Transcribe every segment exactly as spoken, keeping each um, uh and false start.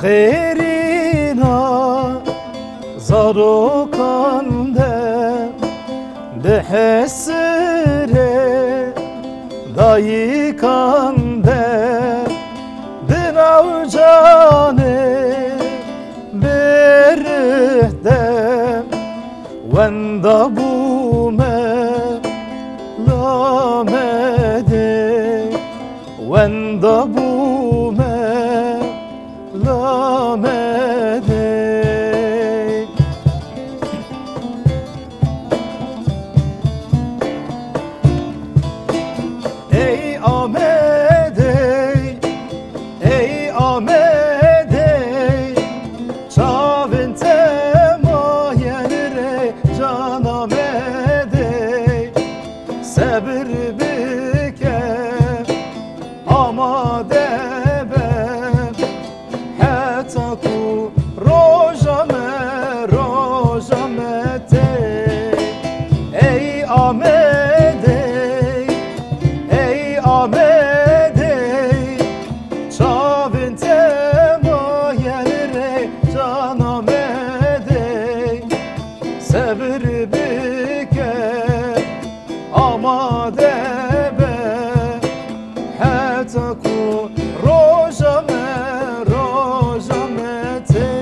Qêrîna zarokan de, di hesirê dayikan de, di nav canê berih de, wenda bûme lamedê, wenda bûme lamedê. Ey Amedê, ey Amedê, çavên te mayen rê can Amedê, sebir bike, amade be. Heta ku roja me, roja me tê. Ey Amedê, ey Amedê, çavên te mayen rê can Amedê, sebir bike. Amade be, heta ku roja me, roja me tê.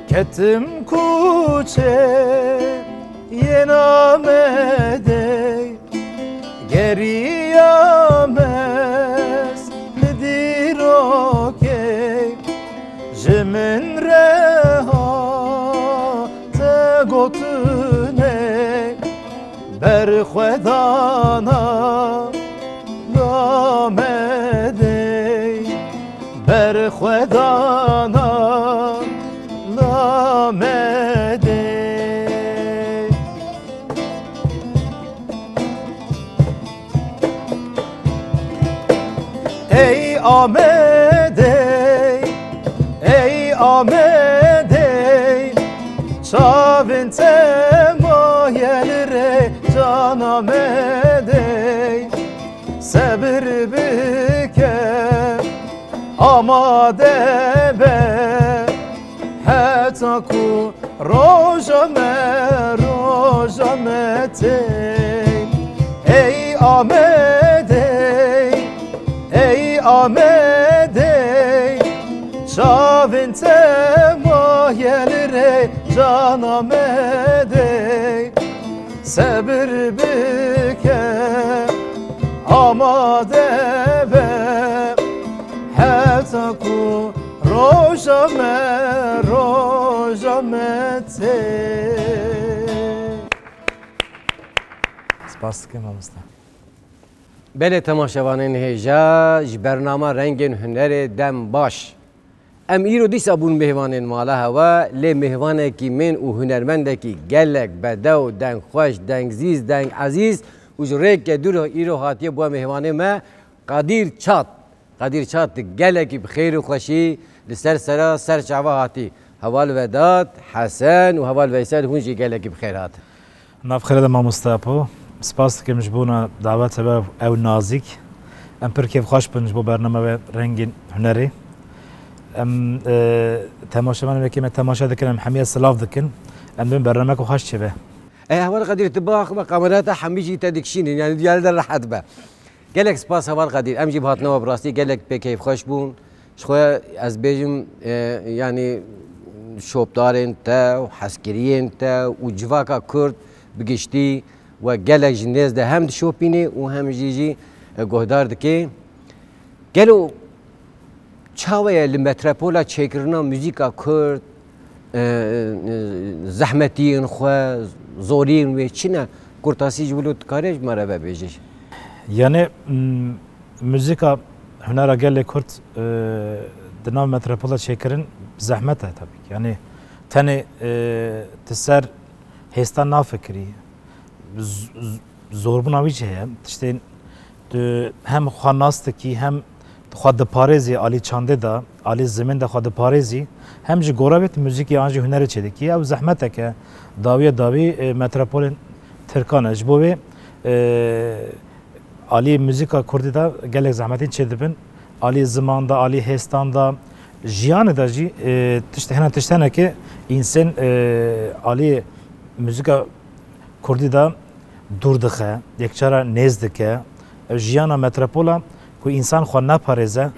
Ketim kuçe yê namedê, geriyam ez li dîrokê, ji min re hate gotinê, berxwedana namedê, berxwedana namedê. Ey Amedê, ey Amedê, çavên te mayen rê can Amedê, sebir bike, amade be, heta ku roja me, roja me tê. Ey Amedê, ey Amedê, çavên te mayen rê can Amedê, sebir bike, amade be, heta ku roja me, roja me tê. Spas dikim, mamoste. Belê, temaşevanên hêja, ji bernama Rengên Hunerê dem baş. Em îro dîsa bûn mêvanên mala hewa, lê mêvanekî min û hunermendekî gelek bedew, dengxweş, dengzîz, dengezîz û ji rêke dûr îro hatiye bû mêvanê me, Qadîr Çat. Qadîr Çat gelekî bi xêr û xweşî li ser sera ser çava hatî. Heval Vedat, Hesen û heval Veysel, hûn jî gelekî bi xêr hatin. Nav xêrê de mamoste Apo. Spas dikim ji bona dawetê we ew nazîk. Em pir kêfxweş bin ji bo bername we Rengên Hunerê. Em, e, temaşevanên wekî me temaşe dikin, em hemiye silav dikin. Em dibin bernameke xweş çêbe. Ey heval Qadîr, tu biaxive kamera te, hemî jî te dikişînin, yanî diyar de rehet be. Gelek spas heval Qadîr. Em jî bi hatina we bi rastî gelek pê keyfxweş bûn. Ji xwe ez bêjim, e, yanî şopdarên te û hezkiriyên te û civaka Kurd bi giştî We gelek ji nêz de hem dişopînê û hem jî jî, e, guhdar dike. Gelo çawa ye li metropola çêkirina muzîka Kurd, e, e, zehmetiyên xwe, zoriyên wê çi ne? Kurtasî ji wilo dikare ji me re vebêje. Yani, m, muzîka hunera gelê Kurd, e, di nav metropola çêkirin zehmet e tabii ki. Yani tenê, e, tu ser hêstan nafikirî. Z-, z-, zorbûna wî jî heye. Tiştên tu hem xwe nas dikî, hem xwe diparêzî alî çandê de, alî zimên de xwe diparêzî, hem ji gora wê tu muzîkê an jî hunerê çêdikî. Ew zehmeteke dawiyê dawî, e, metropolên Tirkan e. Ji bo wê, e, alî muzîka Kurdî de gelek zehmetî çêdibin. Alî ziman de, alî hêstan de, jiyanê de jî, e, tişt-, hene tişt hene ki însan, e, alî muzîka Kurdî de dûr dixe, yekcara nêz dike. Ev jiyana metropola ku însan xwe naparêze,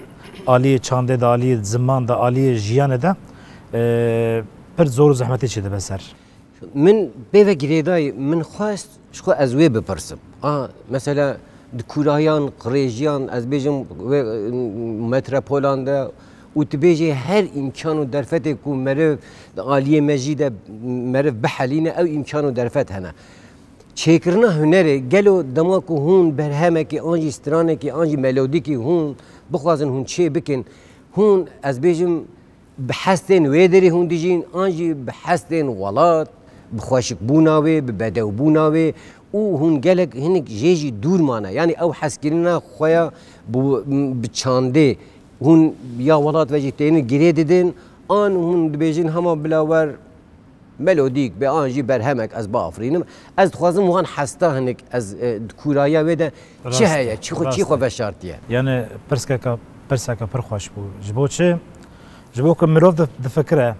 alî çandê de, alî ziman de, alî jiyanê de, e, pir zor û zehmetî çêdibe ser. Min pê ve girêdayî, min xwest ji xwe ez wê bipirsim. A, mesela di kûrayan, qirêjiyan, ez bêjim wê, e, metropolan de û tu bêjê her îmkan û derfetê ku meriv di aliyê me jî de meriv bihelîne, ew îmkan û derfet hene. Çêkirina hunerê, gelo dema ku hûn berhemekî an jî stranekî an jî melodîkî hûn bixwazin hûn çê bikin, hûn, ez bêjim, bi hestên wê derê hûn dijîn, an jî bi hestên welat, bi xweşikbûna wê, bi bedewbûna wê û hûn gelek hinek jê jî dûr mane. Yanî ew hezkirina xwe ya bi, bi çandê hûn ya welat ve jî tênin girê didin, an hûn dibêjin hema bila wer melodîk be, an jî berhemek ez biafirînim. Ez dixwazim wan hesta hinek ez, e, di kûraya wê de çi Rast e, heye, çi xwe, çi rast xwe e. veşartiye? Yani pirseka, pirseka pir xweş bû. Ji bo çi? Ji bo ku mirov di-, difikire,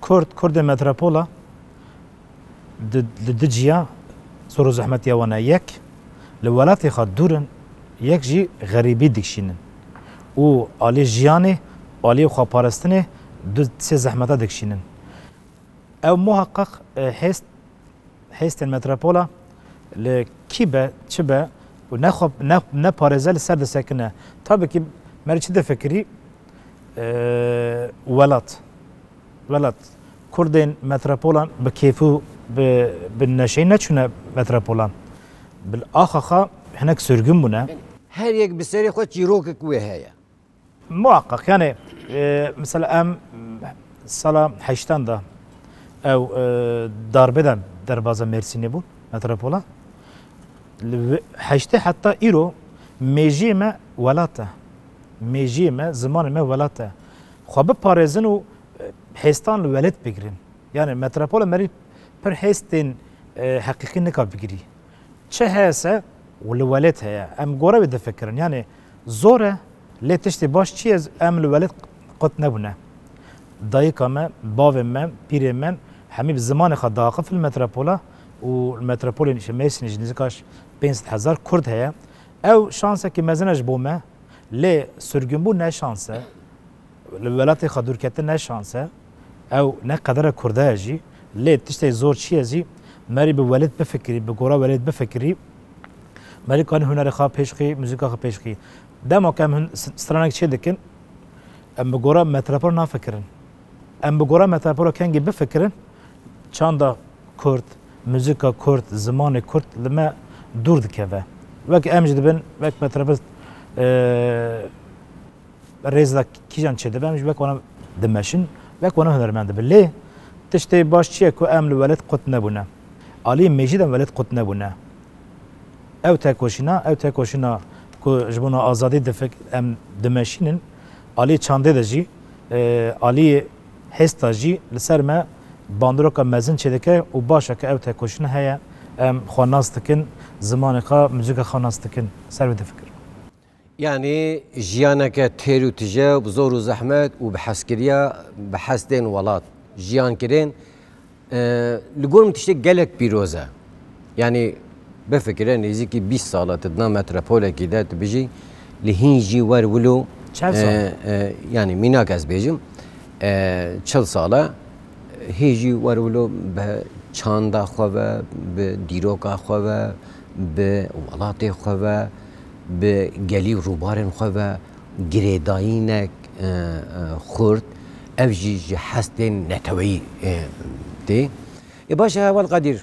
Kurd, Kurdê metropola di, di du ciya zor û zehmetiya wan e. Yek, li welatê xwe dûr in, yek jî xerîbî dikişînin. Û alî jiyanê, alî xweparistinê du sê zehmeta dikişînin. Ew muhaqqaq, e, hêst, hêstên metropola li kî be, çi be û ne xwe, ne, ne parêze li ser disekine. Tabii ki merî çi difikirî, e, welat. Welat. Kurdên metropolan bi kêf û bi, bi neşeyî neçûne metropolan. Bi axa xwe hinek sirgûn bûne. Her yek bi serê xwe çîrokek wê heye. Muhaqqaq, yani, e, mesela em sala heştan de ew, e, darbe de derbazî Mêrsînê bû, metropola. Li we-, heştê heta îro mêjiyê me welat e. Mêjiyê me, zimanê me welat e. Xwe biparêzin û, e, hêstan li welêt bigirin. Yani metropola merî pir hêstên, e, heqîqî nika bigirî. Çi heye se û li welêt heye. Em gora wê difikirin. Yani zor e, lê tiştê baş çi ye, em li welêt qut nebûne. Dayika me, bavê me, pîrê me hemî bi zimanê xwe diaxifin li metropola û li metropolên îşte Mêrsînê jî nêzîka pênc sed hezar Kurd heye. Ew şansekî mezin e ji bo me, lê sirgûnbûn ne şans e. Li welatê xwe dûrketin ne şans e. Ew ne qedera Kurda ye jî. Lê tiştê zor çi ye zî? Merî bi welêt bifikirî, bi gora welêt bifikirî. Merî kanî hunerê xwe pêş xî, muzîka xwe pêş xî. Dema ku em hin-, s-, stranek çê dikin, em bi gora metropol nafikirin. Em bi gora metropol kengî bifikirin, çanda Kurd, muzîka Kurd, zimanê Kurd li me dûr dikeve. Wek em jî dibin, wek metropol, e, rêz de kîjan çêdibe, em ji wek wana dimeşin, wek wana hunermend dibin. Lê tiştê baş çi ye ku em li welêt qut nebûne? Alî mêjî de welêt qut nebûne. Ew tekoşîna, ew tekoşîna ku ji bona azadî difik em dimeşînin, alî çandê de jî, e, alî hêsta jî li ser me bandiroka mezin çêdike û baş e ku ew tekoşîna heye, em xwe nas dikin, zimanê xwe, muzîka xwe nas dikin, ser wê difikirin. Yanî jiyaneke têr û tije, bi zor û zehmet û bi hezkiriya, bi hestên welat jiyan kirin. E, li gor min tiştek gelek pîroz e. Yanî bifikire nêzîkî bîst sal e tu di nav metropolekî de tu bijî, li hîn jî wer wilo, Çel sal. e, e, yanî mînak ez bêjim, e, çil sal e, hîn jî wer wilo bi çanda xwe ve, bi dîroka xwe ve, bi welatê xwe ve, bi gelî û rûbarên xwe ve girêdayînek, e, e, xurt, ev jî ji hestên neteweyî, e, tê. Ê baş e, Heval Qedîr,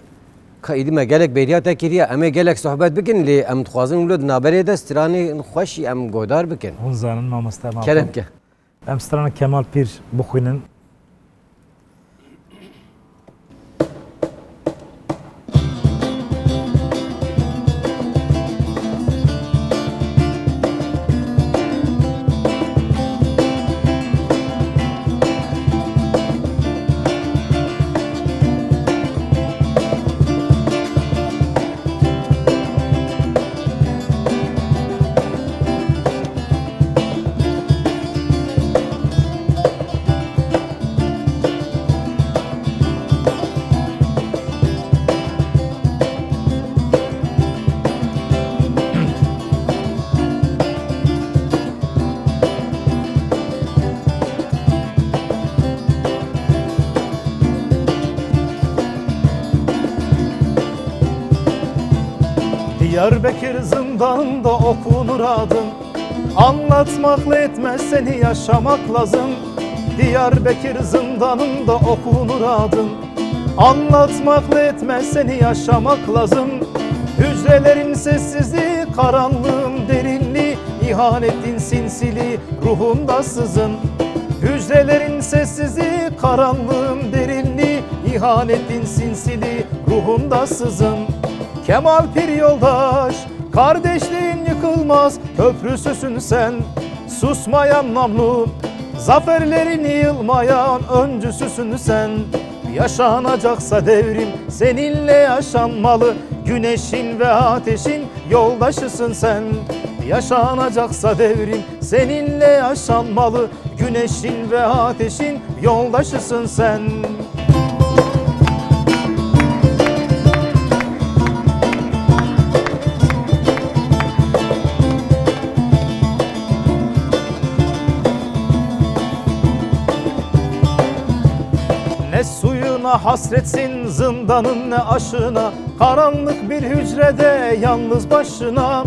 ka îdî me gelek bêriya te kiriye, em ê gelek sohbet bikin, lê em dixwazin wilo di naberê de stranên xweş jî em guhdar bikin. Hûn zanin, mamoste Mako. Kerem ke. Em strana Kemal Pîr bixwînin. Diyarbekir zindanında okunur adın. Anlatmakla yetmez, seni yaşamak lazım. Diyarbekir zindanında okunur adın. Anlatmakla yetmez, seni yaşamak lazım. Hücrelerin sessizliği, karanlığın derinliği, ihanetin sinsiliği ruhunda sızın. Hücrelerin sessizliği, karanlığın derinliği, ihanetin sinsiliği ruhunda sızın. Kemal Pir yoldaş, kardeşliğin yıkılmaz köprüsüsün sen. Susmayan namlu, zaferlerin yılmayan öncüsüsün sen. Yaşanacaksa devrim, seninle yaşanmalı. Güneşin ve ateşin yoldaşısın sen. Yaşanacaksa devrim, seninle yaşanmalı. Güneşin ve ateşin yoldaşısın sen. Ne suyuna hasretsin, zindanın ne aşına, karanlık bir hücrede yalnız başına.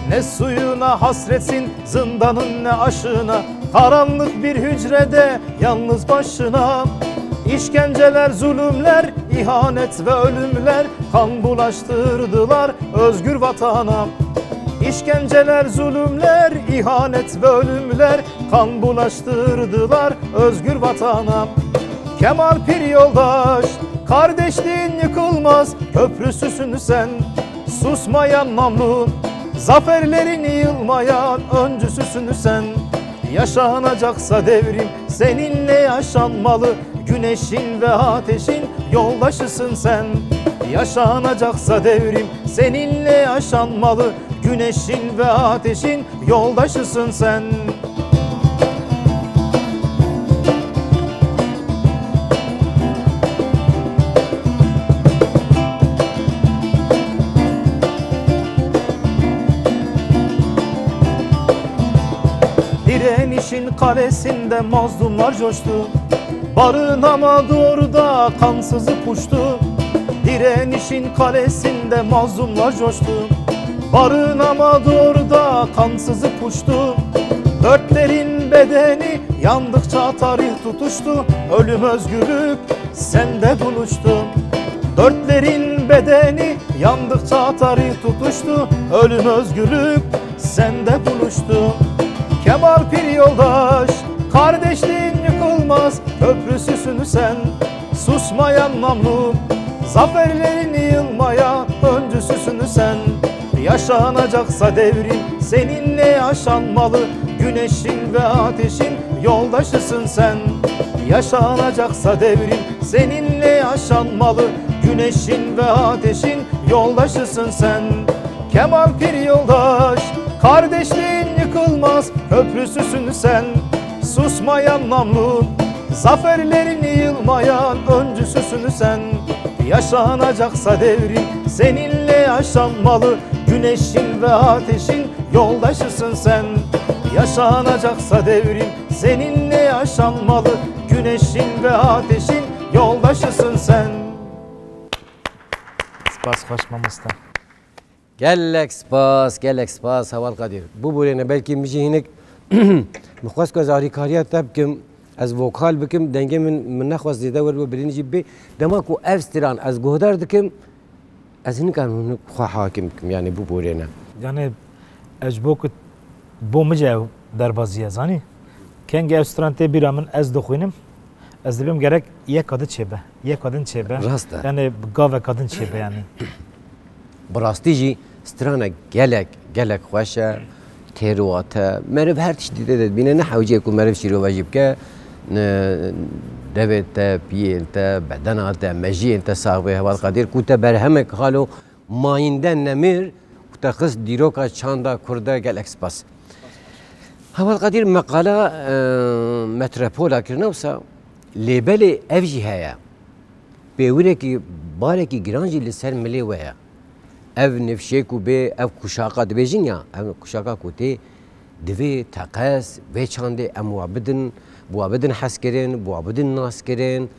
Ne suyuna hasretsin, zindanın ne aşına, karanlık bir hücrede yalnız başına. İşkenceler, zulümler, ihanet ve ölümler kan bulaştırdılar özgür vatana. İşkenceler, zulümler, ihanet ve ölümler kan bulaştırdılar özgür vatana. Kemal Pir yoldaş, kardeşliğin yıkılmaz köprüsüsün sen. Susmayan namlu, zaferlerin yılmayan öncüsüsün sen. Yaşanacaksa devrim, seninle yaşanmalı. Güneşin ve ateşin yoldaşısın sen. Yaşanacaksa devrim, seninle yaşanmalı. Güneşin ve ateşin yoldaşısın sen. Direnişin kalesinde mazlumlar coştu. Barınamadı orada, kansızı puştu. Direnişin kalesinde mazlumlar coştu. Barınamadı orada, kansızı puştu. Dörtlerin bedeni yandıkça tarih tutuştu. Ölüm, özgürlük sende buluştu. Dörtlerin bedeni yandıkça tarih tutuştu. Ölüm, özgürlük sende buluştu. Kemal Pir yoldaş, kardeşliğin yıkılmaz köprüsüsün sen. Susmayan namlu, zaferlerin yılmayan öncüsüsün sen. Yaşanacaksa devrim, seninle yaşanmalı. Güneşin ve ateşin yoldaşısın sen. Yaşanacaksa devrim, seninle yaşanmalı. Güneşin ve ateşin yoldaşısın sen. Kemal Pir yoldaş, kardeşliğin yıkılmaz köprüsüsün sen. Susmayan namlu, zaferlerin yılmayan öncüsüsün sen. Yaşanacaksa devrim, seninle yaşanmalı. Güneşin ve ateşin yoldaşısın sen. Yaşanacaksa devrim, seninle yaşanmalı. Güneşin ve ateşin yoldaşısın sen. Spas xweş mamoste. Gelek spas, gelek spas Heval Kadir. Bû borêne belkî min jî hinek min xwest ku ez alîkariya te bikim, ez vokal bikim, dengê min, min nexwest zêde wer bibe, birîn jî bê. Dema ku ev stran ez guhdar dikim, ez hinek an hinek xwe hakim bikim, yani bû borêne. Yani ez ji bo ku bo min jî ew derbazî ye, zanî? Kengê ev stran tê bîra min, ez dixwînim, ez dibêm gerek yeka din çêbe, yeka din çêbe. Rast e. Yani bi gaveka din çêbe yani. Bi rastî jî stranek gelek, gelek xweş e. Têr û ate. Meriv her tiştî tê de dibîne. Ne hewcê ku meriv şîrove jî bike, ne devê te, piyên te, bedena te, mejiyên te sax bê Heval Kadir. Ku te berhemek xalo mayînde nemir, ku te xist dîroka çanda Kurd de, gelek spas. Heval Kadir, meqala, e, metropola kirine wisa, lê belê ev jî heye. Pêwirekî, barekî giran jî li ser milê we ye. Ev nifşê ku bê, ev kuşaqa dibêjin ya, ev kuşaqa ku tê, divê teqez vê çandê em wa bidin, bi wa bidin hezkirin, bi wa bidin naskirin,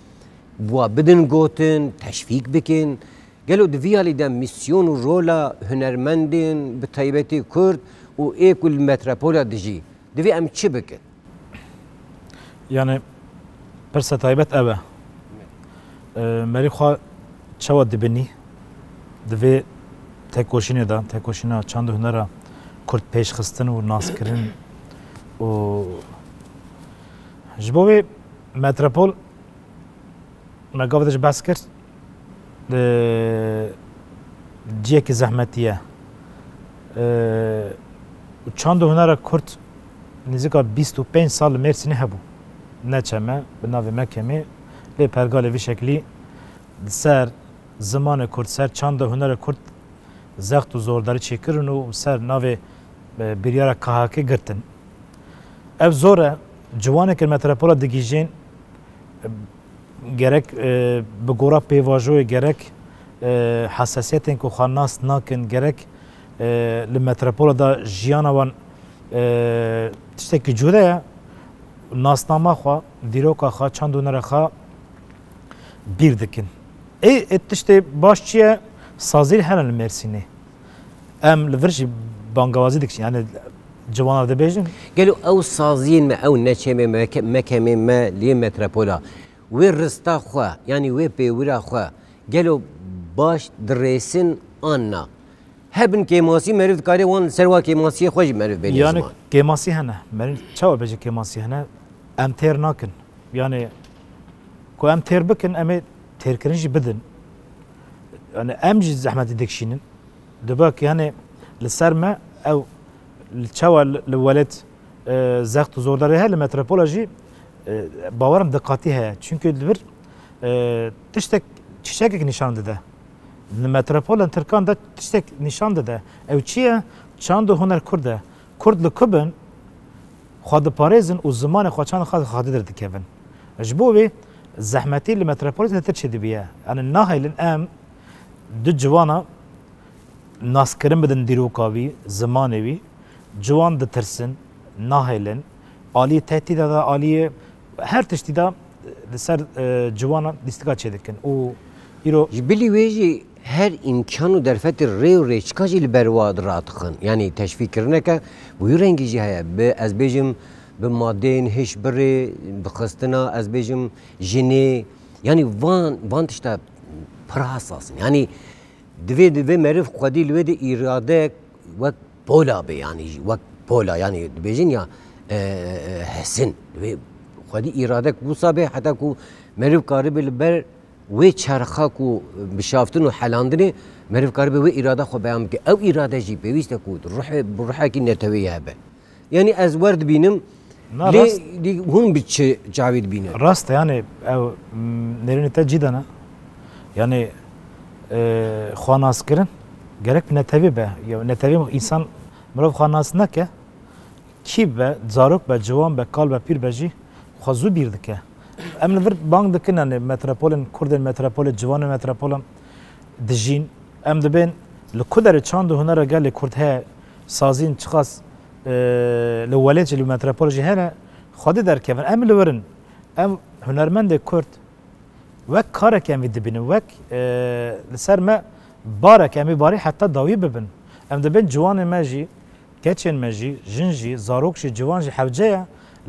bi wa bidin gotin, teşvîk bikin. Gelo di vî alî de mîsyon û rola hunermendên, bi taybetî Kurd û ê ku li metropola dijî, divê em çi bikin? Yani, pirsa taybet ev e. E, merî xwe çawa dibînî? Di vê tekoşînê de, tekoşîna çand û hunera Kurd pêşxistin û naskirin û ji bo vê metropol me gava de jî behs kir, e, cihekî zehmetî ye. E, û çand û hunera Kurd nêzîka bîst û pênc sal li Mêrsînê hebû. Neçe me, bi navê me kemê, lê pergalê vî şeklî li ser zimanê Kurd, ser çand û hunera Kurd zext û zordarî çêkirin û ser navê, e, biryara K H K girtin. Ev zor e, ciwanekî metropola digihîjên, e, gerek, e, bi gora pêvajoyê, gerek, e, hesasiyetên ku xwe nas nakin, gerek, e, li metropola de jiyana wan, e, tiştekî cuda ye. Nasnama xwe, dîroka xwe, çand û hunera xwe bîr dikin. Ê, ê tiştê baş çi ye? Sazî hene li Mêrsînê. Em li vir jî bangewazî dikin, yani ciwana dibêjin. Gelo ew saziyên me, ew neçemê me, ke-, mekemê me lê metropola, wê rista xwe, yani wê pêwira xwe, gelo baş dirêsin an na? Hebin kêmasî, meriv dikare wan li ser wa kêmasiyê xwe jî meriv bêne Yani ziman. Kêmasî hene. Meriv çawa bêje kêmasî hene? Em têr nakin. Yani ku em têr bikin, em ê têrkirin jî bidin. Yani em jî zehmetî dikişînin. Dibe ki, yani li ser me ew li çawa li, li welêt, e, zext û zordarî heye, li metropola jî, e, bawerim diqatî heye. Çünkü li vir, e, tiştek, çîçekek nîşan dide. Li metropolan Tirkan de tiştek nîşan dide. Ew çi ye? Çand û huner Kurd e. Kurd li ku bin, xwe diparêzin û zimanê xwe, çandê xwe xatî derdikevin. Ji bo vê zehmetî li metropolê zêdetir çêdibiye. Yani nahêlin em du ciwana naskirin bidin dîroka wî, zimanê wî, ciwan ditirsin, nahêlin, aliyê tehdîda de, aliyê her tiştî de li ser, e, ciwana lîstika çêdikin. Û îro Ji bilî wê jî her îmkan û derfetê rê û rêçika jî li ber wa radixin. Yanî teşvîkkirineke bi wî rengî jî heye. Bi, ez bêjim, bi madeyên hişbirê, bi xistina, ez bêjim, jinê. Yanî van, van tişta pir hesas in. Yanî divê, divê meriv xwedî li wê de îradeyek wek pola be, yanî jî wek pola, yanî dibêjin ya, e, e, hesin. Divê xwedî îradek wisa be, heta ku meriv karibe li ber wê çerxa ku bişaftin û helandinê, meriv karibe wê îrada xwe beyan bike. Ew îrade jî pêwîst e ku ruhê, bi ruhekî neteweyî hebe. Yanî ez wer dibînim, Na, lê rast. Dî hûn bi çi çavî dibînin? Rast e, yani ew, m, nêrînê te cî de ne. Yani, e, xwe nas kirin gerek bi netewî be. Ya netewî însan, mirov xwe nas neke, kî be, zarok be, ciwan be, kal be, pîr be jî xwe zû bîr dike. Em li vir bang dikin, yani metropolên Kurdên metropolê, ciwanên metropolan dijîn. Em dibên li ku derê çand û hunera gelê Kurd heye, saziyên çiqas, e, li welêt jî, li metropol jî hene, xwedî derkevin. Em li wir in. Em hunermendê Kurd wek karek em vî dibînin, wek, e, li ser me Barek em ê barî heta dawî bibin. Em dibin ciwanên me jî, keçên me jî, jin jî, zarok jî, ciwan jî hewce ye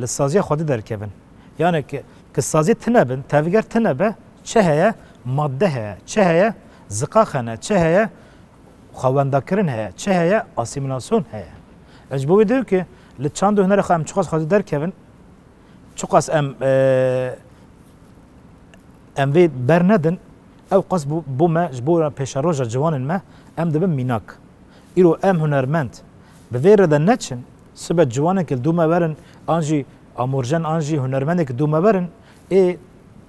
li saziya xwedî derkevin. Yani ki, ki sazî tune bin, tevger tune be, çi heye? Madde heye, çi heye? Ziqax hene, çi heye? Xwewendakirin heye, çi heye? Asîmîlasyon heye. Ez ji bo wê diyo ki li çand û hunerê xwe em çiqas xwedî derkevin, çiqas em, e, em vê bernedin, ew qas bû, bû me ji bo pêşeroja ciwanên me, em dibin mînak. Îro em hunermend bi vê rê de neçin, sibe ciwanekî li dû me werin, an jî amorjen, an jî hunermendekî dû me werin, ê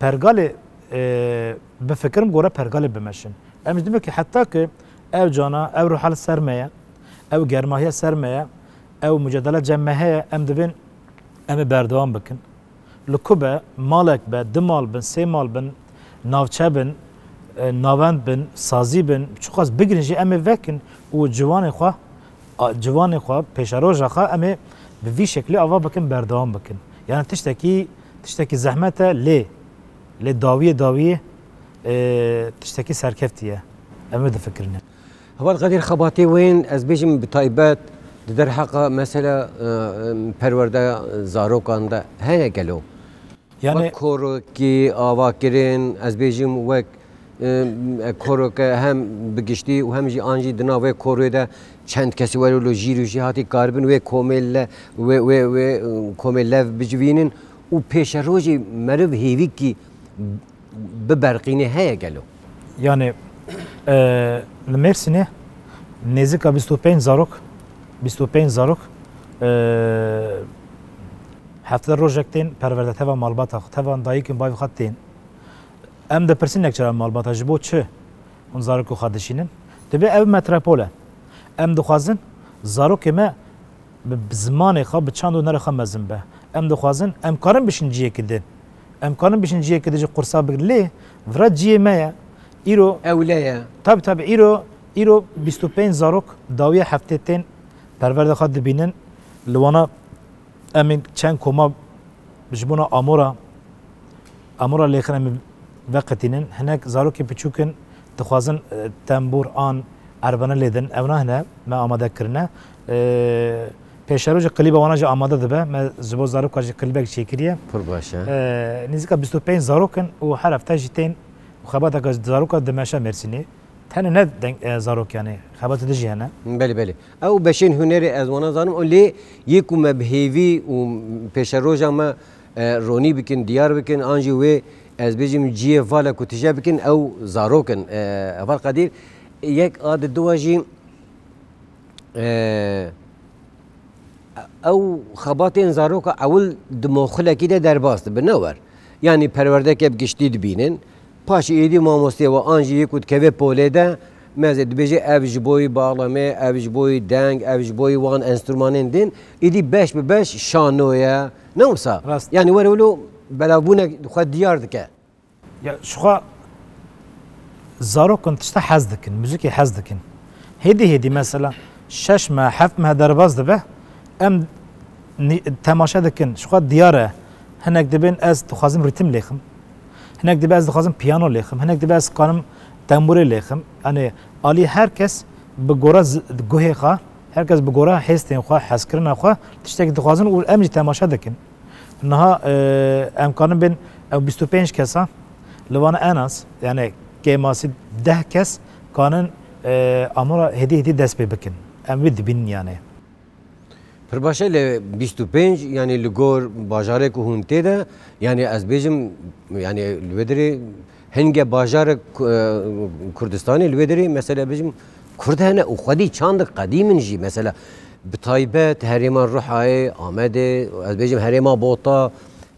pergalê, e, bifikirin, gore pergalê bimeşin. Em ji dibin ki heta ki ev cana, ev ruha li ser me ye, ew germahiya ser me ye, ew mucadele cem me heye, em dibin em ê berdewam bikin. Li ku be, malek be, du mal bin, sê mal bin, navçe bin, e, navend bin, sazî bin, çiqas bigrin jî em ê vekin û ciwanê xwe, a, ciwanê xwe, pêşeroja xwe em ê bi vî şeklî ava bikin, berdewam bikin. Yani tiştekî, tiştekî zehmet e, lê, lê dawiyê dawiyê, e, tiştekî serkeftî ye. Em ê difikirînin. Heval Qedîr, xebatê wên, ez bêjim bi taybet di derheqa mesela, e, e, perwerdeya zarokan de heye gelo? Yani wek korokî avakirin, ez bêjim wek, e, e, koroke hem bi giştî û hem jî an jî di nav wê koroyê de çend kesî were lo jîr û jî hatî karibin wê komê le, wê, wê, wê, e, komê lev bicivînin û pêşerojê meriv hêvîkî biberqînê heye gelo? Yani, e, li Mêrsînê nêzîka bîst û pênc zarok, bîst û pênc zarok, e, hefte rojek tên perwerde teva malbata xwe, teva dayikên bavê xwe tên. Em dipirsin nek çira malbata ji bo çi hûn zarokê xwe dişînin? Dibê ev metropol e. Em dixwazin zarokê me bi, bi zimanê xwe, bi çand û hunerê xwe mezin be. Em dixwazin, em karin bişin ciyekî din. Em karin bişin ciyekî din jî qursa bigirin. Lê vira ciyê me ye. Îro ewle ye. Tabi, tabi, îro, îro bîst û pênc zarok dawiya heftê tên perwerda xwe dibînin. Li wana em ê çend koma ji bona amora, amora lêxin em ê veqetînin. Hinek zarokê piçûk in, dixwazin, e, tembûr an erbene lêdin. Ew nahine me amade kirine. E, pêşerojê klîba wana jî amade dibe. Me ji bo zaroka jî klîbek çêkiriye. Pir baş e. E, nêzîka bîst û pênc zarok in û her hefte jî tên û xebateke zaroka dimeşe Mêrsînê. Tenê ne deng, e, zarok, yani xebatê din jî hene. Belê, belê. Ew beşên hunerê ez wana zanim, û lê yê ku me bi hêvî û pêşeroja me, e, ronî bikin, diyar bikin, an jî wê ez bêjim ciyê vala ku tije bikin, ew zarok in. E, Heval Qedîr, yek a di dua jî, e, ew xebatên zaroka ewil di moxilekî de derbas dibe, ne wer. Yanî perwerdeke bi giştî dibînin. Paşê êdî mamostê we an jî yê ku dikeve polê de, meze dibêje ev ji boyî baxlemê, ev ji boyî deng, ev ji boyî wan enstrûmanên din, êdî beş bi beş şano ye. Ne wisa? Rast. Yanî were wilo belavbûnek xwe diyar dike. Ya, ji xwe zarok in tişta hez dikin, muzîkê hez dikin. Hêdî hêdî mesela şeş meh, heft meh derbas dibe, em nî-, temaşe dikin, ji xwe diyar e. Hinek dibên ez dixwazim rîtim lêxim. Hinek dibe ez dixwazim piyano lêxim. Hinek dibe ez kanim tembûrê lêxim. Yanî alî her kes bi gora zi-, guhê xwe, her kes bi gora hêstên xwe, hezkirina xwe tiştekî dixwazin û em jî temaşe dikin. Niha, e, em kanin bên ew bîst û pênc kesa, li wan en az, yani kêmasî deh kes kanin, e, amora hêdî hêdî dest pê bikin. Em wî dibînin yani. Pir baş e, lê bîst û pênc, yani li gor bajarê ku hûn tê de, yani ez bêjim, yani li wê dirê Hingê bajarek, e, Kurdistanê li wê derê, mesela, bijim, Kurd hene û xwedî çandik qedîm in jî. Mesela, bi taybet herêma Ruhayê, Amedê, ez bêjim herêma Bota,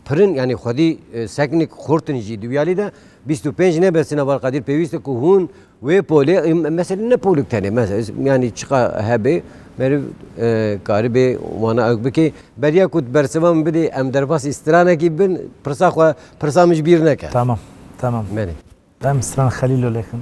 pir in, yanî xwedî, e, seknik xurt in jî. Di wî alî de bîst û pênc ne bes in, Heval Qedîr, pêwîst e ku hûn wê polê, e, mesela ne polik tenê, mesela, yanî çiqa hebe, meriv, e, karibê wana ew bike. Beriya ku tu bersiva min bidê, em derbasî stranekî bin, pirsa xwe, pirsa min ji bîr neke. Tamam, tamam. Belê. Em stran Xelîlo lêxin.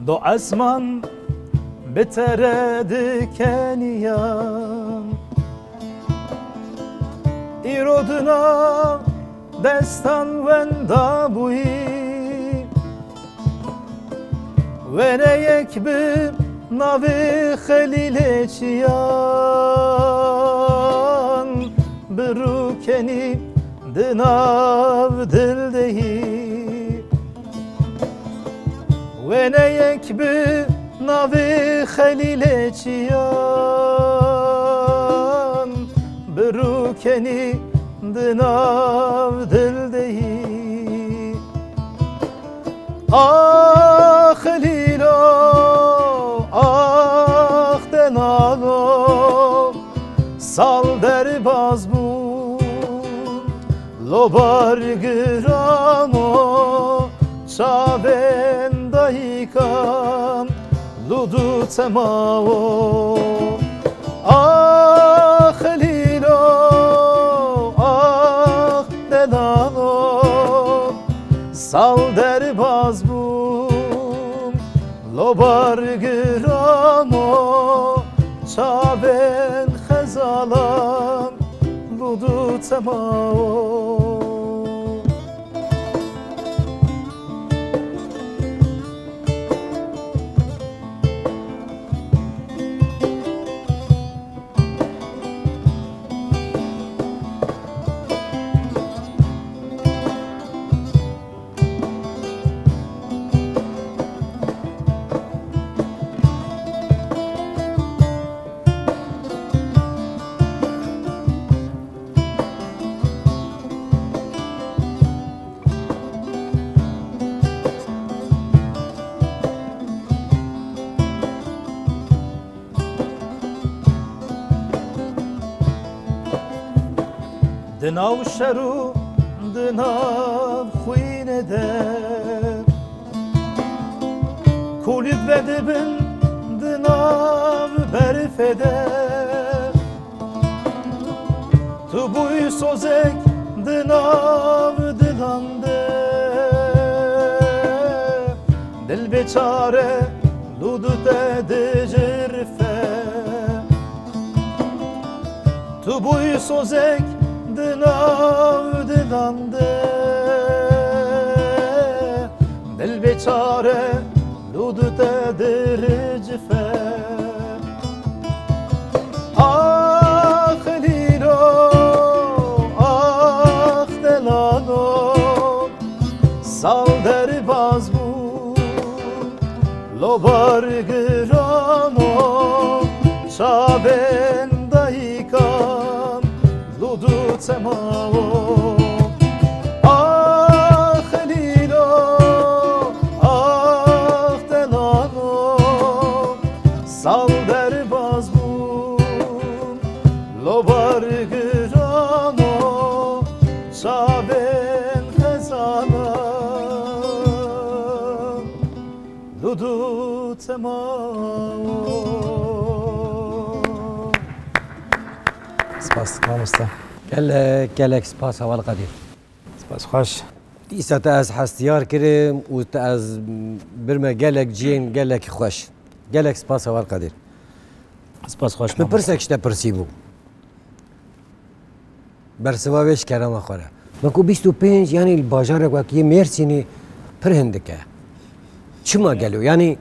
Do esman bi te re dikeniyan. Îro di nav destan wenda bûyî. Wêneyek bi navê Xelîlê Çiyan birûkenî di nav dil de yî. Wêneyek bi navê Xelîlê Çiyan birûkenî di nav dil de yî. Ax Xelîlo, ax delalo, sal derbaz bûn, lobar girano, çavên dayikan lûd û temao. Ax Xelîlo, ax delalo, sal derbaz bûn, lobar girano, çavên xezalan lûd û temao. Di nav şer û di nav xwînê de, kulît vedibin di nav berfê de. Tu bûyî sozek di nav dilan de, dil bêçare lûd te dicirfe. Tu bûyî sozek di nav dilan de, dil bêçare lûd te diricife. Ax Xelîlo, ax delalo, sal derbaz bûn, lobar girano, çavên dayikan lûd û temao. Ax Xelîlo, ax delalo, sal derbaz bûn, lobar girano, çavên xezanan lûd û temao. Spas, mamoste. Gelek, gelek spas, Heval Qedîr. Spas xweş. Dîsa te ez hestiyar kirim û te ez birme gelek cihên gelek xweş. Gelek spas, Heval Qedîr. Spas xweş, mamoste. Min pirsek ji te pirsî bû. Bersiva wê ji kerema xwe re. Me ku bîst û pênc, yanî li bajarek wekî Mêrsînê pir hindik e. Çima gelo? Yanî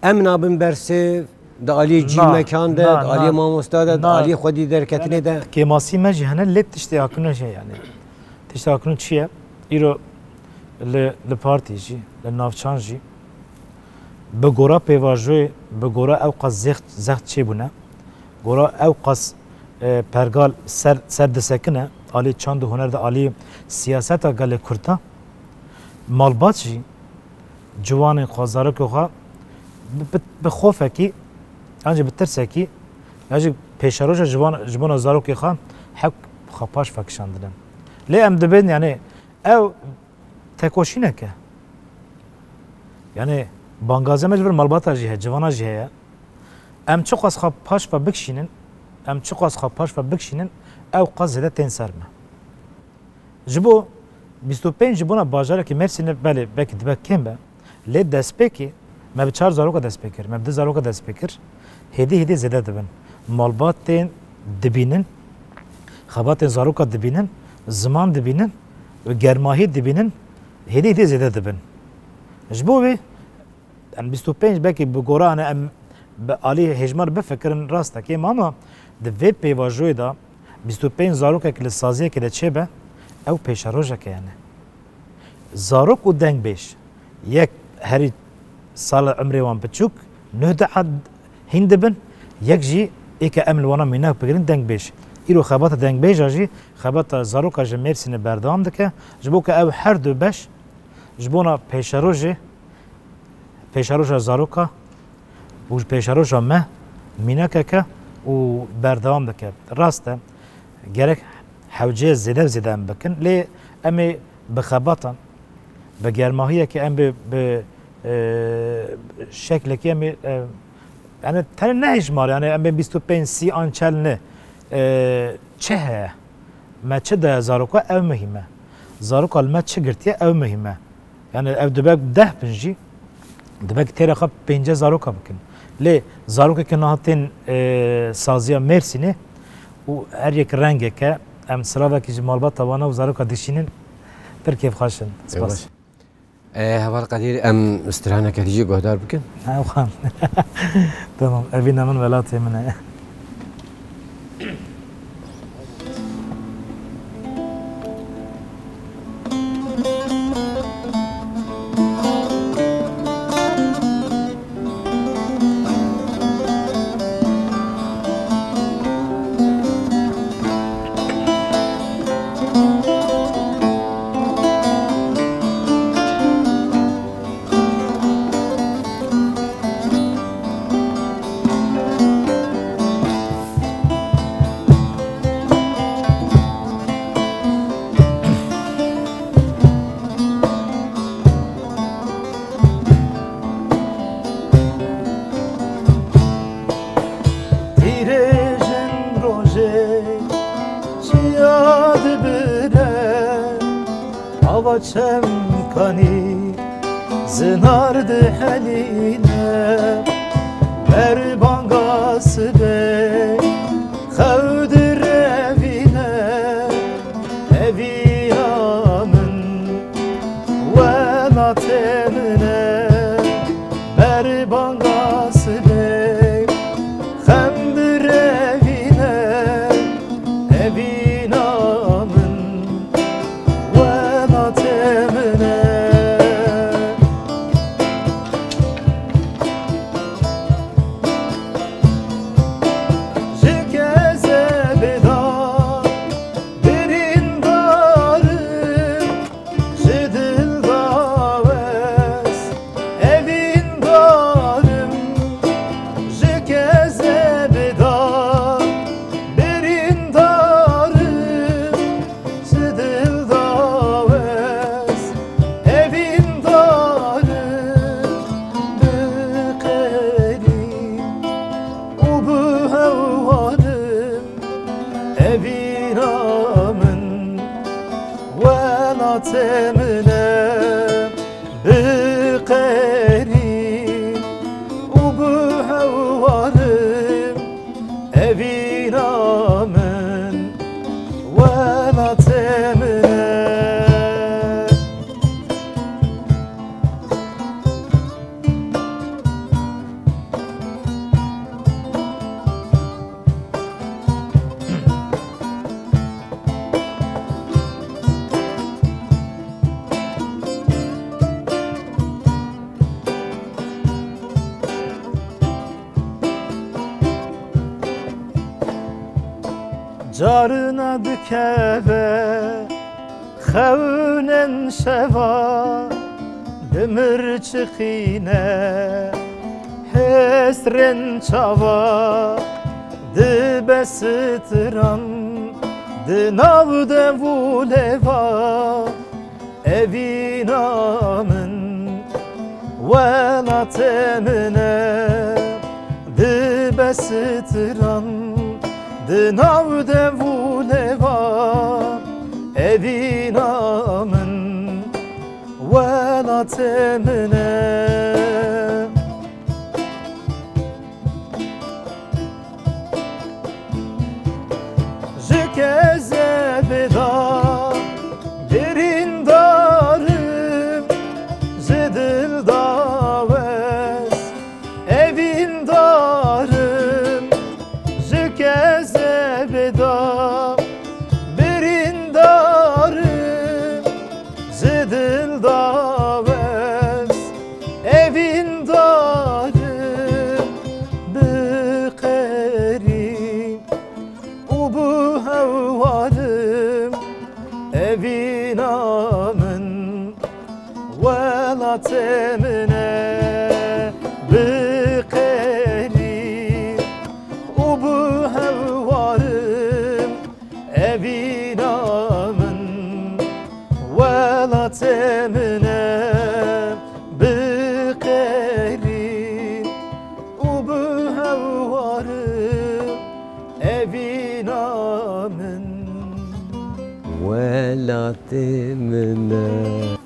em nabin bersiv, di aliyê cî mekan de, di aliyê mamosta de, di aliyê xwedî derketinê de. Kêmasî me jî hene, lê tiştê akino jî heye yanî. Tiştê akino çi ye? Îro li, li partî jî, li navçan jî, bi gora pêvajoyê, bi gora ew qas zext, zext çêbûne, gora ew qas, e, pergal ser, ser disekine, alî çand û huner de, alî siyaseta gelê Kurd de, malbat jî ciwanên xwe, zarokê xwe bi, bi, bi xofekî, yan jî bi tirsekî, yan jî pêşeroja ji wan, ji bona zarokê xwe hewk xwe paş vekişandine. Lê em dibên, yanî ew tekoşînek e. Yanî bangazê me ji vir malbata jî heye, civana jî heye. Em çiqas xwe paş ve bikişînin, em çiqas xwe paş ve bikişînin, ew qas zêde tên ser me. Ji bo bîst û pênc ji bona bajarekî Mêrsînê belê belkî dibe kêm be, lê destpêkê Me bi çar zaroka dest pê kir, me bi du zaroka dest pê kir. Hêdî hêdî zêde dibin. Malbatên dibînin, xebatên zaroka dibînin, ziman dibînin û germahî dibînin, hêdî hêdî zêde dibin. Ji bo wê, em bîst û pênc belkî bi gora, hani, em bi alî hêjmar bifikirin, rast e, kêm, ama di vê pêvajoyê de bîst û pênc zarokek li saziyekê de çêbe, ew pêşerojeke, yani. Zarok û dengbêj, yek herî sala emrê wan biçûk, neh deha hîn dibin, yek jî ê ke em li wana mînak bigirin dengbêj. Îro xebata dengbêja jî xebata zaroka ji Mêrsînê berdewam dike, ji bo ku ew her du beş ji bona pêşerojê, pêşeroja zaroka û ji pêşeroja me mînakeke û berdewam dike. Rast e, gerek hewceyê zêde û zêde em bikin, lê em ê bi xebatan, bi germahiyekê em bi, bi, e, şeklekî em ê, e, yani tenê ne hêjmar, yani em ê bîst û pênc, sî an çel ne, e, çi heye? Me çi daye zaroka, ew muhîm e. Zaroka li me çi girtiye, ew muhîm e. Yani ev dibe deh bin jî, dibe ki têra xwe pênce zaroka bikin. Lê zarokeke niha tên, e, saziya Mêrsînê û her yek rengeke, em silavekî ji malbata wana û zaroka dişînin, pir kêfxweş in. Spas. Baş. E, Heval Qedîr, em straneke dî jî guhdar bikin. Ha, xan. Tamam, evîna min welatê min e. Tîrêjin rojê çiya dibire, ava çemkanî zinar dihelîne, berbanga sibê xew direvîne. Evîna min welatê min e, berbanga sibê xem direvîne. Evîna min welatê min e. Ji kezebê da birîndar im, ji dil da wes evîndar im. Ji kezebê da birîndar im, ji dil da wes evîndar im. Bi qerî û bi hewalim, evîna min welatê min e. Bi qerî û bi hewalim, evîna min welatê min e. Carina dikeve xewnên şeva, dimirçiqîne hesrên çava, dibe stran di nav dev û lêva. Evîna min welatê min e, dibe stran di nav dev û lêva. Evîna min welatê min e.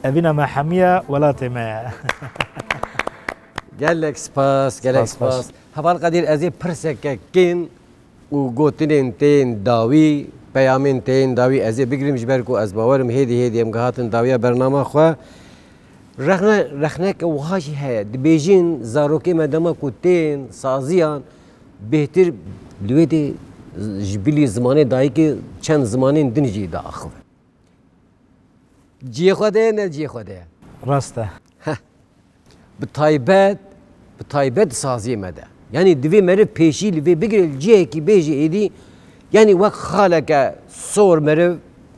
Evîna me hemiya welatê me ye. Gelek spas, gelek Spas, spas. spas. Heval Qedîr, ez ê pirseke kin û gotinên tên dawî, peyamên tên dawî ez ê bigirim, ji ber ku ez bawerim hêdî hêdî em gihatin dawiya bernama xwe. Rexne-, rexneke wiha jî heye. Dibêjin zarokê me dema ku tên saziyan bêhtir li wê de ji bilî zimanê dayikê çend zimanên din jî diaxivin. Cihê xwe de ye, ne cihê xwe de ye. Rast e. Heh. Bi taybet, bi taybet saziyê me de. Yanî divê meriv pêşî li vê bigire, li cihekî bêjî êdî, yanî wek xaleke sor meriv,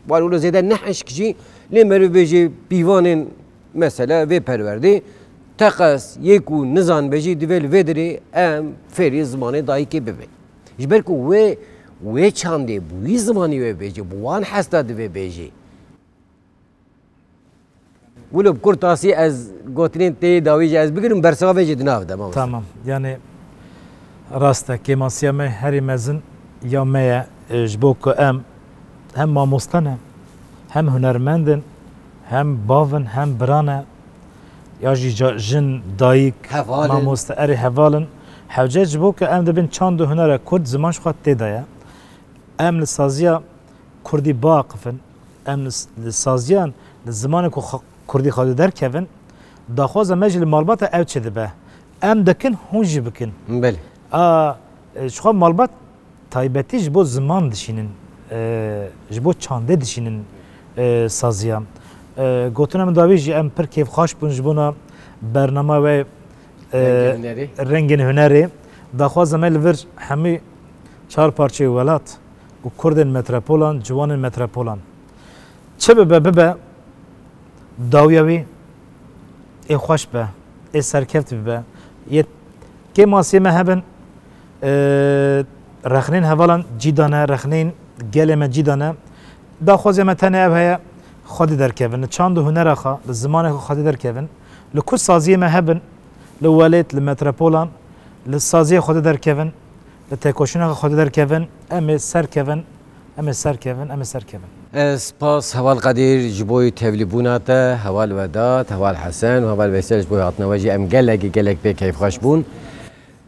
wan wilo zêde ne hişk jî, lê meriv bêjî pîvanên, mesela, vê perwerdê, teqez yê ku nizanbe jî divê li vê dirê em fêrî zimanê dayikê bibin. Ji ber ku wê, wê çandê bi wî zimanî wê bêjî, bi wan hesta divê bêjî. Wilo bi kurtasî ez gotinên tê dawî jî ez bigirim, bersiva vê jî di nav de, mamoste. Tamam. Yani rast e, kêmasiya me herî mezin ya me ye, e, ji bo ku em hem mamoste ne, hem hunermend in, hem bav in, hem bira ne, ya jî ca-, jin, dayik, Heval in. mamoste, erê heval in. Hewce ji bo ku em dibin çand û hunera kurd, ziman ji xwe tê de ye. Em li saziya kurdî biaqifin, em li s-, li saziyan, li zimanê ku xwe-, kurdî xwe derkevin, daxwaza me jî li malbata ew çêdibe. Em dikin, hûn jî bikin. Belê. A, e, ji xwe malbat taybetî ji bo ziman dişînin, e, ji bo çandê dişînin, e, saziya. E, gotina min dawî jî em pir kêfxweş bûn ji bona bernama we, e, Rengên hunerê. Rengên hunerê. Daxwaza me li vir hemî çar parçeyê welat û kurdên metropolan, ciwanên metropolan. Çi bibe bibe, dawiya wî ê xweş be, ê serkeft bibe. Yê kêmasiyê me hebin, e, rexnên hevalan cî dane, rexnên gelê me cî dane. Daxwazê me tenê ev heye, xwedî derkevin. Li çand û hunera xwe, li zimanê xwe xwedî derkevin. Li ku saziyê me hebin, li welêt, li metropolan, li saziyê xwedî derkevin, li têkoşîna xwe xwedî derkevin, em ê serkevin, em ê serkevin, em ê serkevin. Ez spas heval Qedîr ji bo tevlîbûna te, heval Wedat, heval Hesen û heval Veysel ji bo hatina we jî em gelekî gelek pê keyfxweş bûn.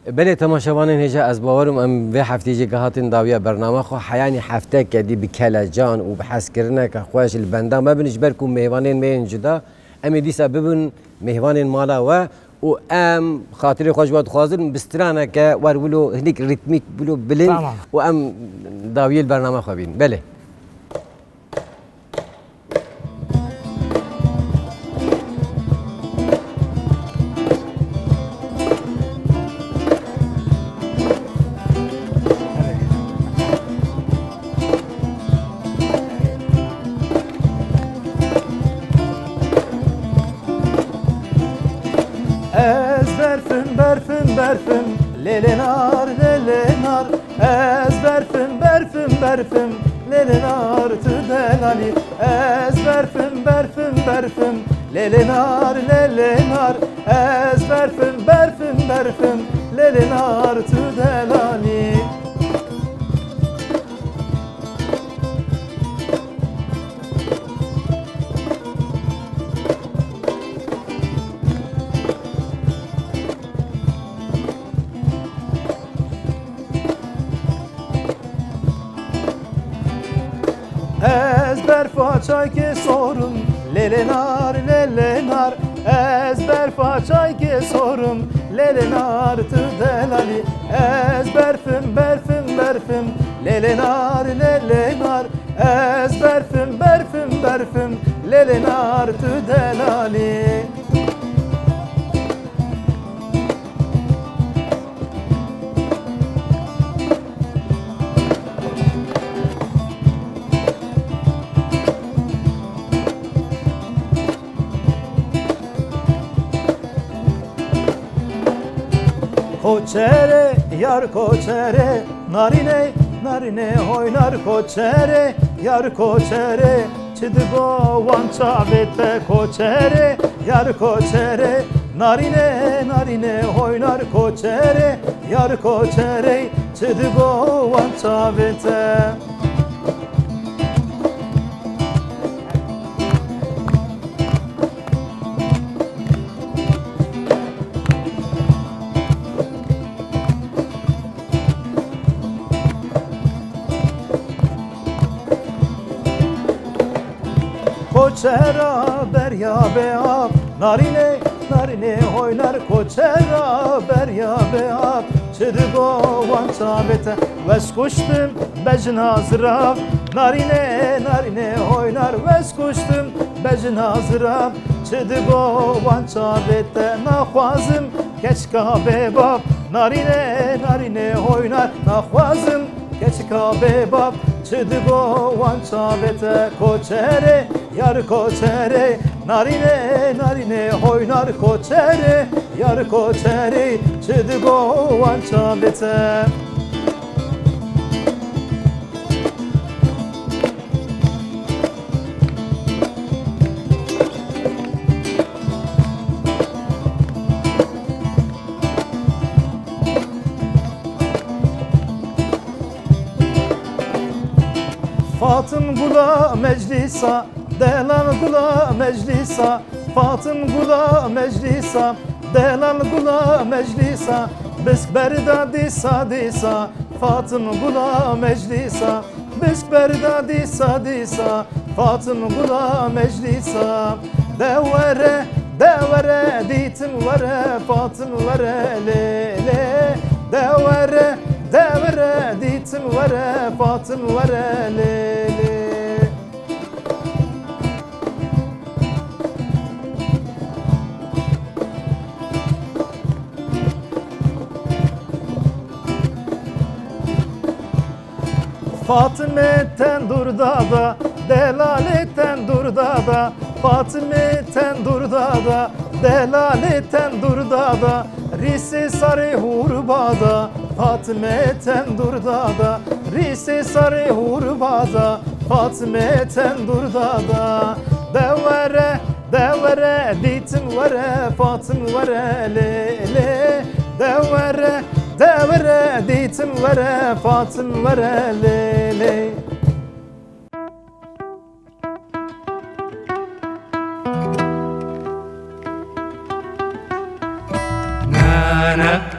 Belê temaşevanên hêja, ez bawer im em vê heftê jî gihatin dawiya bernama xwe. Heyanî hefteke dî bi kelecan û bi hezkirineke xweş li benda me bin, ji ber ku mêvanên me yên cuda, em ê dîsa bibin mêvanên mala we û em xatirê xwe ji we dixwazin bi straneke wer wilo hinek rîtmîk, wilo bilind Tamam. û em dawiyê li bernama xwe bînin. Belê. Ez berfim, berfim, berfim, lêlê nar, lêlê nar. Ez berfim, berfim, berfim, lêlê nar, tu delalî. Ez berfim, berfim, berfim, lêlê nar, lêlê nar. Ez berfim, berfim, berfim, lêlê nar, tu delalî. Ez berfa çaykê sorim, lêlê nar, lêlê nar. Ez berfa çaykê sorim, lêlê nar, tu delalî. Ez berfim, berfim, berfim, lêlê nar, lêlê nar. Ez berfim, berfim, berfim, lêlê nar, tu delalî. Koçere, yar koçere, narîne, narîne, hoynar koçere, yar koçere, çi digo wan çavê te koçere, yar koçere, narîne, narîne, hoynar koçere, yar koçere, çi digo wan çavê te. Çera beriya be av, narînê, narînê hoynar, koçera beriya be av, çi digo wan çavê te? Wez kuştim bejna zirav, narînê, narînê hoynar, wez kuştim bejna zirav, çi digo wan çavê te? Naxwazim keçika bêbav, narînê, narînê hoynar, naxwazim keçika bêbav, çi digo wan çavê te? Koçerê, yar koçerê, narînê, narînê hoynar, koçerê, yar koçerê, çi digo wan çavê te? Fatim gula meclîsa, delal gula meclîsa, Fatim gula meclîsa, delal gula meclîsa, bisk berda dîsa dîsa, Fatim gula meclîsa, bisk berda dîsa dîsa, Fatim gula meclîsa. De were, de were, dîtim were, Fatim were lê lê. De were, de were, dîtim were, Fatim were lê lê. Fatime tendur dada, delalê tendur dada, Fatime tendur dada, delalê tendur dada, rîsê sarê hûr bada, Fatime tendur dada, rîsê sarê hûr bada, Fatime tendur dada. De were, de were, dîtim were, Fatim were lê lê. De were, de were, dîtim were, Fatim were lê lê. Na, na.